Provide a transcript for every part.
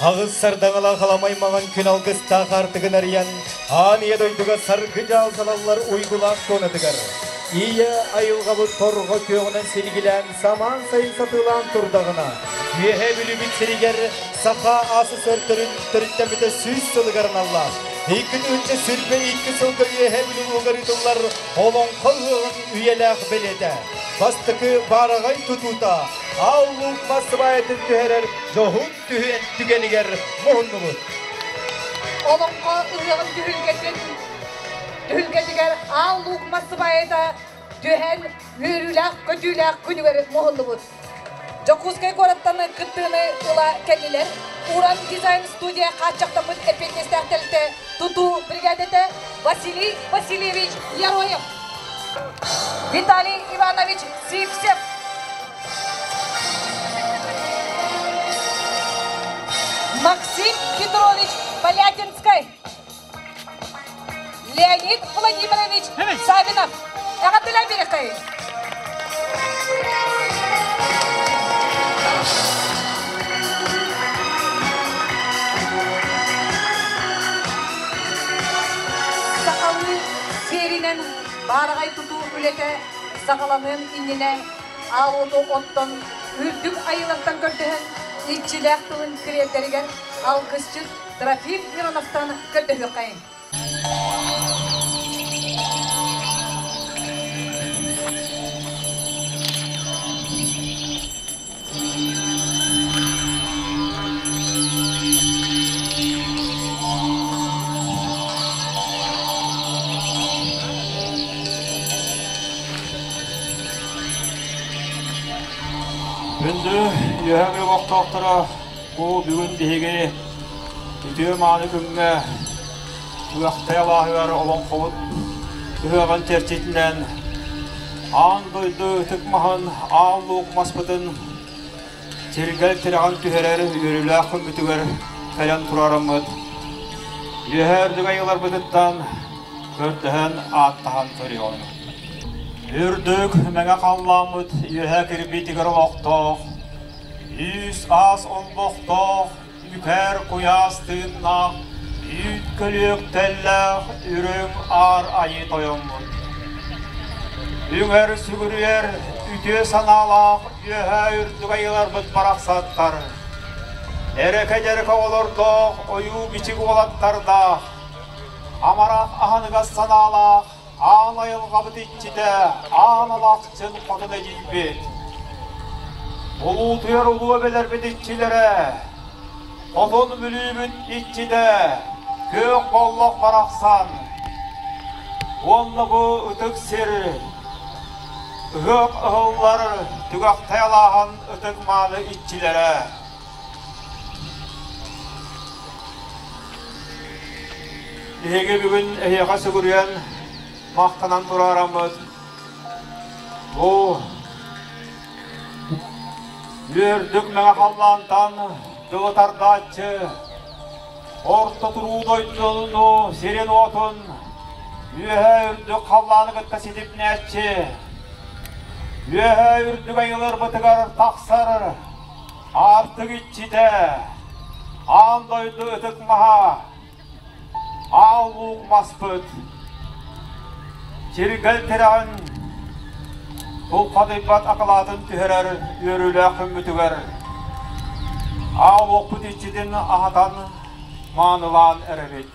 Аҕыс сардаҥалаах аламай маҥан күн алгыстаах аартыгын арыйан, аан ийэ дойдуга саргы-дьаал салаллар уйгулаах туонатыгар, ийэ айылҕабыт торҕо күөҕүнэн силигилээн самаан сайын сатыылаан турдаҕына, Үөһээ Бүлүүбүт сиригэр саха АССР төрүттэммитэ 100 сылыгар аналлаах 2022 сылга Үөһээ Бүлүү улууһугар ыытыллар Олоҥхо ыһыаҕын үйэлээх бэлиэтэ, бастакы баараҕай тутуута Аал Луук мас сыбаайатын түһэрэр дьоһун түһүөн түгэнигэр муһуннубут. Олоҥхо ыһыаҕын түһүлгэтин түһүлгэтигэр Аал Луук мас сыбаайата түһэн үөрүүлээх көтүүлээх күнүгэр муһуннубут. Дьокуускай куораттан кыттыыны ыла кэллилэр. Уран дизайн студия хааччахтаммыт эппиэтинэстээх тэрилтэ тутуу бригадата Василий Васильевич Яроев, Виталий Иванович Сивцев, Максим Петрович Полятинскай, Леонид Владимирович Савинов. Эҕэрдэлээн биэриэххэй. Сахалыы сиэринэн баараҕай тутуу үлэтэ саҕаланыан иннинэ аал уоту оттон үрдүк айыылартан көрдөһөн иччилээх тылын тириэрдэригэр алгысчыт Трофим Мироновтан көрдөһүөххэйиҥ. Күндү үөһэ олохтоохторо, бу бүгүн биһиги үтүө мааны күҥҥэ Туяхтай алааһыгар олоҥхобут ыһыаҕын чэрчитинэн аан дойду ытык маһын, аал луук маспытын Сиргэл тирэҕин түһэрэр үөрүүлээх күммүтүгэр кэлэн турараммыт, үөһээ үрдүк айыыларбытыттан көрдөһөн ааттаһан көрүөҕүҥ. Үрдүк мэҥэ халлааммыт үөһээ кирбиитигэр олохтоох, үс-аас олбохтоох, үкэр куйаас тыыннаах, үүт көлүөк тэллээх үрүҥ аар айыы тойоммут. Үҥэр сүгүрүйэр үтүө санаалаах үөһээ үрдүк айыыларбыт барахсаттар. Эрэкэ-дьэрэкэ оҕолордоох ойуу-бичик уолаттардаах, амарах аһыныгас санаалаах аан айылҕабыт иччитэ аан алахчын хотун эдьиийбит. Улуутуйар улуу эбэлэрбит иччилэрэ, хотун Бүлүүбүт иччитэ, күөх боллох барахсан уонна бу ытык сир ыһыах ыһыллар түгэхтэй алааһын ытык мааны иччилэрэ. Биһиги бүгүн эһиэхэ сүгүрүйэн, махтанан тураараммыт, бу үөрдүк мэҥэ халлаантан дылы тардааччы, орто туруу дойдуну сирин-уотун үөһээ үрдүк халлааны кытта ситимнээччи, үөһээ үрдүк айыларбытыгар тахсар Аартык иччитэ, аан дойду ытык маһа, аал луук маспыт, чиргэл тирэҕин тулхадыйбат акылаатын түһэрэр үөрүүлээх күммүтүгэр аал уоппут иччитин аһатан маанылаан эрэбит.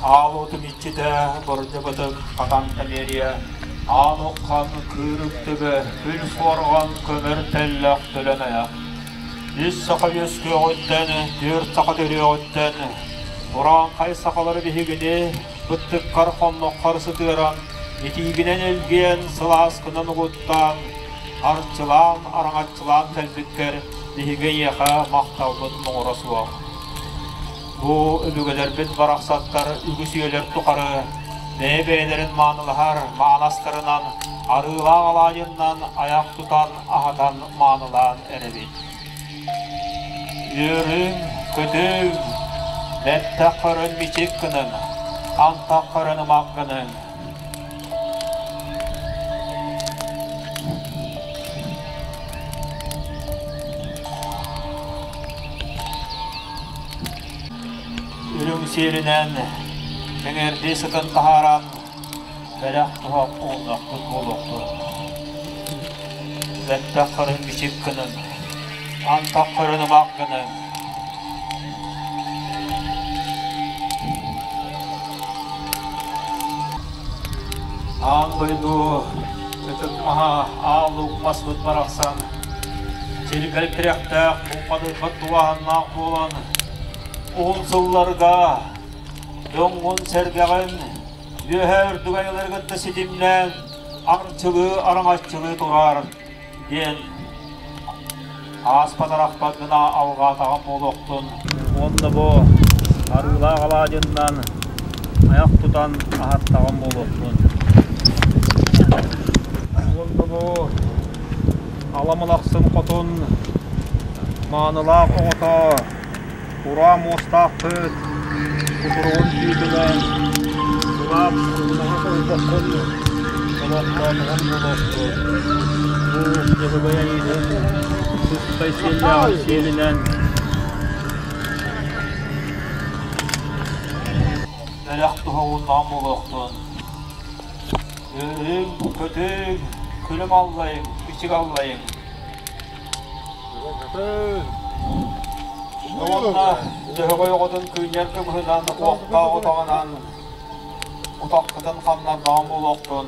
Аал уотум иччитэ бордьабытын хатан Тамерия, аан уххан кыырык төбө, күл суорҕан көмөр тэллэх төлөн айах. Үс саха үөскүөҕүттэн, түөрт саха төрүөҕүттэн, урааҥхай сахалары биһигини Быттыккар хонноххор сытыаран, итиигинэн илгийэн, сылааскынан угуттаан, арчылаан, араҥаччылаан кэлбиккэр биһиги эйиэхэ махталбыт муҥура суох. Бу өбүгэлэрбит барахсаттар үгүс үйэлэр тухары бэйэ-бэйэлэрин маанылаһар маанастарынан, арыылаах алаадьыннан айах тутан, аһатан маанылаан эрэбит. Үөрүҥ, көтүҥ, бэттэх көрөн мичик гыныҥ. Антах көрөн ымаҥҥыныҥ. Үрүҥ сиэринэн кэҥэрдии сытын таһааран бэлэх туһах ууннахпыт буолуохтун. Бэттэх көрөн бичик гыныҥ, антах көрөн ымах гыныҥ. Аан дойду ытык маһа аал луук маспыт барахсан сиргэл тирэхтээх муҥхадыйбат тулааһыннаах буолан уһун сылларга дьоҥҥун-сэргэҕин үөһээ үрдүк айылары кытта ситимнээн арчылыы араҥаччылыы турар диэн ааспат-арахпат гына алҕаатаҕым буолуохтун уонна бу арыылаах алаадьыннан айах тутан аһаттаҕым буолуохтун. Уонна бу аламылахсын хотун маанылаах оҕото ураа муостаахпыт кутуругун түүтүнэн кылаап кылынаҕас олбоххун олохтоотоҕун буолуохтун. Бу Дьөһөгөй Айыытын сыспай сиэллээҕин сиэлинэн бэлэх туһугуннаҕын буолуохтун. Өрүҥ, көтүҥ, күлүм аллайыҥ, бичик аллайыҥ. Уонна Дьөһөгөй оҕотун кыынньар кымыһынан, уохтаах утаҕынан утаххытын хамнардаҕын буолуохтун.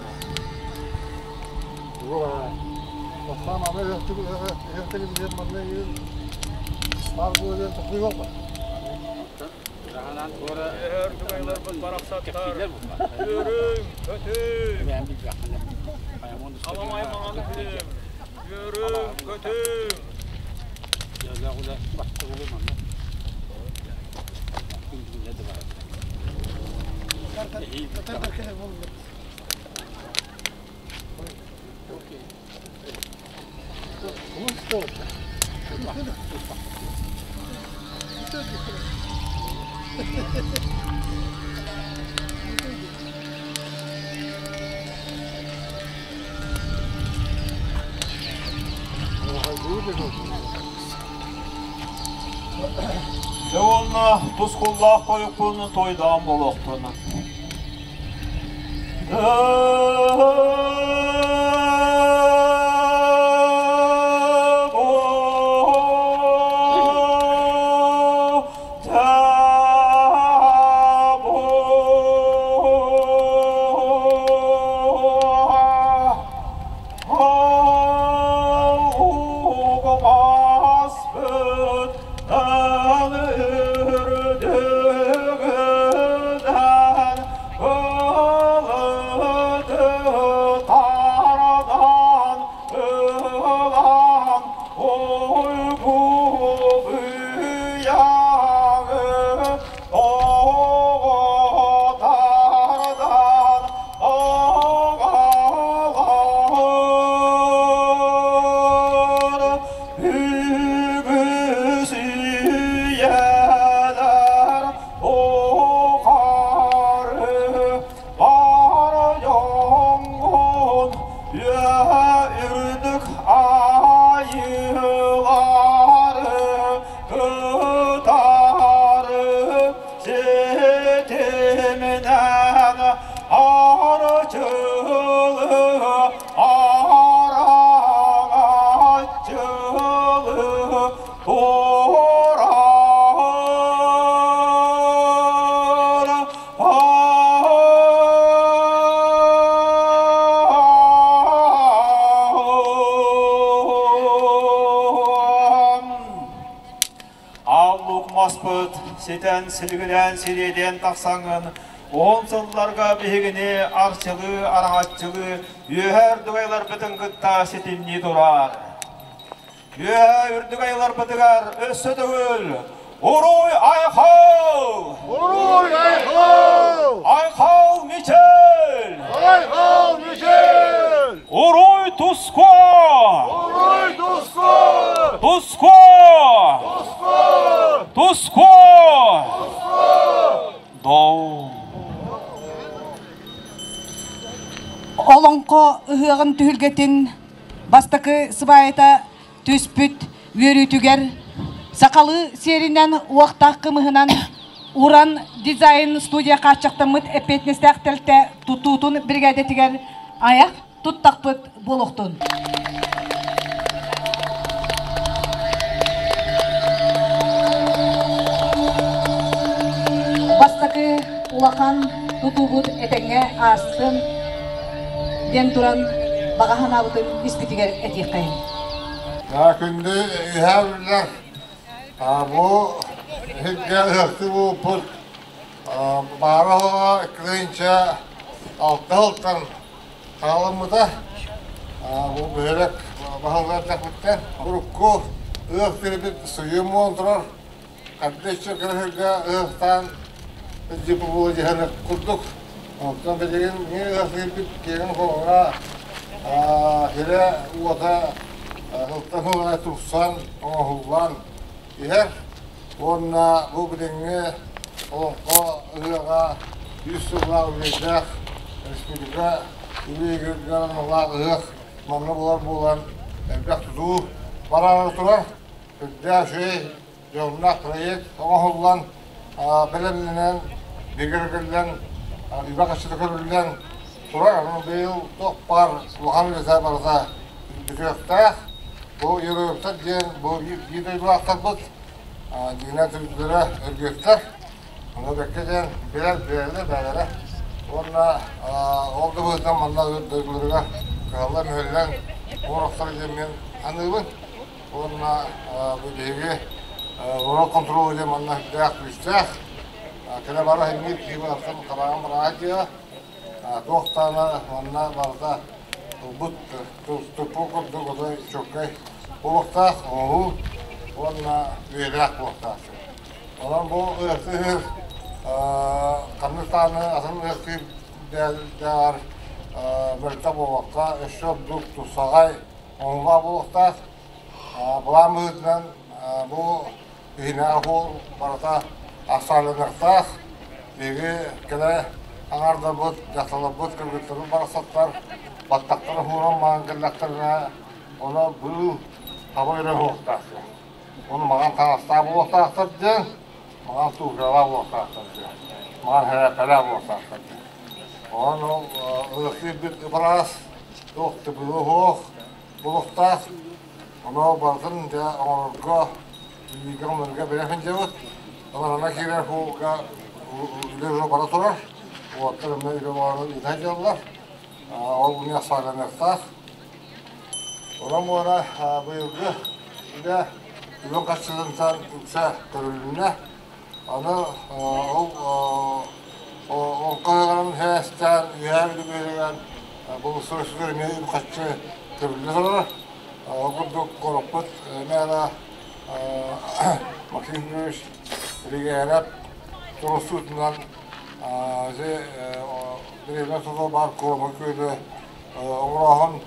Өрүҥ, көтүҥ! Аламай маҥан күлүм! Үөрүҥ, көтүҥ! Дьэ уонна тускуллаах тойукпун тойдаан буолуохтун. Маспыт ситэн силигилээн сириэдийэн тахсаҥҥын уһун сылларга биһигини арчылыы араҥаччылыы үөһээ үрдүк айыларбытын кытта ситимнии турар. Үөһээ үрдүк айыларбытыгар өссө төгүл Уруй Айхал! Уруй Айхал! Айхал Мичел! Айхал Мичел! Уруй Туско! Уруй Туско! Туско! Туско! Туско! Туско! Доу! Олоҥхо ыһыаҕын түһүлгэтин бастакы сыбаайата түспүт үөрүүтүгэр сахалыы сиэринэн уохтаах кымыһынан Уран дизайн студия хааччахтаммыт эппиэтинэстээх тэрилтэ тутуутун биригээдэтигэр айах туттахпыт буолуохтун. Бастакы улахан тутуубут этэҥҥэ аастын диэн туран баҕа санаабытын испитигэр этиэххэйин. Күндү үһээ бу иһиргэ ыһыахтыы буолбут баара кырыынча алта сылтан Хаалыммыта бу бөһүөлэк баһылыгар тэхпиттэн урукку ыах сирбит суйум буолан турар. Хардыччы кырыһырга ыахтаан дьиппу дьиһэн курдук. Онтон билигин ми ыах сирбит киэҥ холоҕуна сирэ уота сылтан сылына тупсан, оҥоһуллан иһэр. Уонна бу билиҥҥи Олоҥхо ыһыаҕа үс сыллаах үбүлүөйдээх республика үбүлүөйүгэр аналлаах ыһыах манна буолар буолан элбэх тутуу бараары турар. Үрдээх үчүгэй дьоһуннаах проект оҥоһуллан, бэлэмнэнэн, бигэргэтиллэн, үбэ-харчыта көрүллэн турар. Онон быйыл туох баар улахан үлэтэ барыта бүтүөхтээх. Бу Ероевтар диэн бу биир дойдулаахтарбыт дьиҥинэн төрүттэрэ Өргүөттэр. Ону бэккэ диэн билэр бэйэлэрэ бэйэлэрэ. Уонна ол да быһыытынан манна дойдуларыгар кыһаллан-мүһэллэн оҥорохтор диэн мин саныыбын. Уонна бу биһиги рурал контрол диэн манна сүрдээх күүстээх. Кэлэ бара иһиммит киһи барахсан хараҕын бараҕа диэ. Туох даҕаны манна барыта ылбыт туппу курдук отой чуолкай буолуохтаах, оҥоһуу уонна үйэлээх буолуохтаах. Онон бу ыһыахтыыр ханнык даҕаны атын ыһыахтыыр дээҕэр мөлтөх буолбакка, өссө ордук тупсаҕай оҥоһуулаах буолуохтаах. Былаан быһыытынан бу иһинээҕи суол барыта ахсааннаныахтаах. Биһиги кэлэ аҥаардарбыт, дьахталларбыт, кыргыттарбыт барахсаттар баттахтара ууран маҥан кэллэхтэринэ, ону быыл таба өрө уһуохтаахтар. Ону маҥан таҥастаах буолуохтаахтар диэн, маҥан туукалаах буолуохтаахтар диэн, маҥан һэрээппэлээх буолуохтаахтар диэн. Онон ол ыһыахтыырбыт ып-ыраас, туох да быыла суох буолуохтаах. Ону барытын дьэ оҥорорго, илиигэ оҥорорго бэлэм сылдьабыт. Ыларана киирэр суолга үлэ уже бара турар. Уолаттар эмиэ үлэ оҥорон ыыта сылдьаллар. Ол мунньах саҕаланыахтаах. Онон буолара быйылгы үлэ үбүн харчытын үксэ көрүлүннэ. Аны ол олоҥхо сээстээн үөһээ Бүлүү бу сыл эмиэ үп-харчы көрүллэ турар. Ол курдук куораппыт мэра Максим Юрьевич Регенов туруорсуутунан бириэмэ тутуу баар Куома күөлү оҥорооһун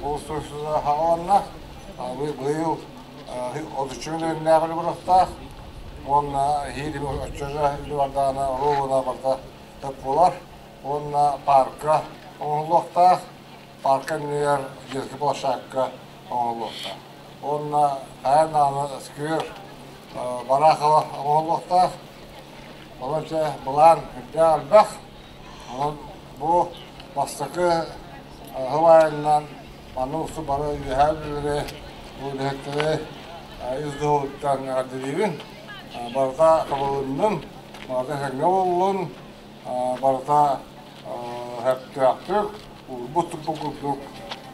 улуустуйсута хааланна. Быйыл отучча мөлүйүөннээх үлэ барыахтаах уонна эһиил оччо үлэ бардаҕына оруобуна барыта сөп буолар уонна паарка оҥоһуллуохтаах, паарка иннигэр детскай площадка оҥоһуллуохтаах уонна хайаан даҕаны сквер Барахова оҥоһуллуохтаах. Онон чэ былаан үрдээх элбэх. Онон бу бастакы сыл айанынан Манна усту бары үөһээ үлэлэри, үлэһиттэри ис дууһуттан эҕэрдэлиибин. Барыта табылыннын, барыта этэҥҥэ буоллун, барыта сөптөөхтүк, уурбут-туппут курдук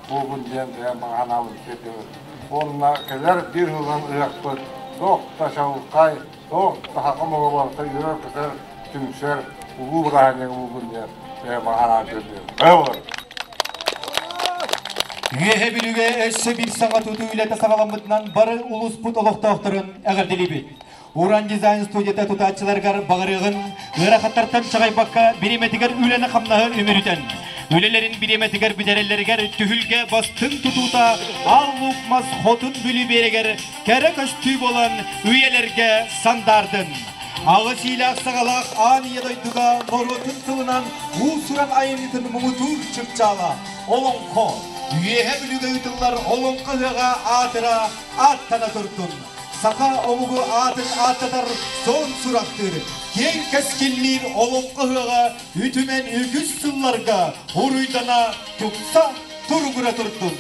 буоллун диэн бэйэм баҕа санаабын тиэрдэбин. Уонна кэлэр биир сылынан ыһыахпыт туох да чаҕылхай, туох да саха омуга барыта үөрэр-көтөр, түмсэр улуу бырааһынньыга буоллун диэн бэйэм баҕа санаабын тиэрдэбин. Үөһэ Бүлүүгэ өссө биир саҥа тутуу үлэтэ саҕаламмытынан бары улууспут олохтоохторун эҕэрдэлиибит. Уран дизайн студията тутааччыларыгар баҕарыаҕын ыарахаттартан чаҕайбакка бириэмэтигэр үлэни-хамнаһы үмүрүтэн, үлэлэрин бириэмэтигэр бүтэрэллэригэр түһүлгэ бастыҥ тутуута Ал Луук Мас Хотун Бүлүү биэрэгэр кэрэ көстүү буолан үйэлэргэ сандаардын. Аҕыс иилээх-саҕалаах аан ийэ дойдуга норуотун тылынан уус-уран айымньытын муҥутуур чыпчаала Олоҥхо. Үөһэ Бүлүүгэ ыытыллар Олоҥхо ыһыаҕа аатыра ааттана турдун. Саха омугу аатын ааттатар сон сурахтыыр, киэҥ кэскиллиир Олоҥхо ыһыаҕа үтүмэн үгүс сылларга уруйдана тупса туругура турдун.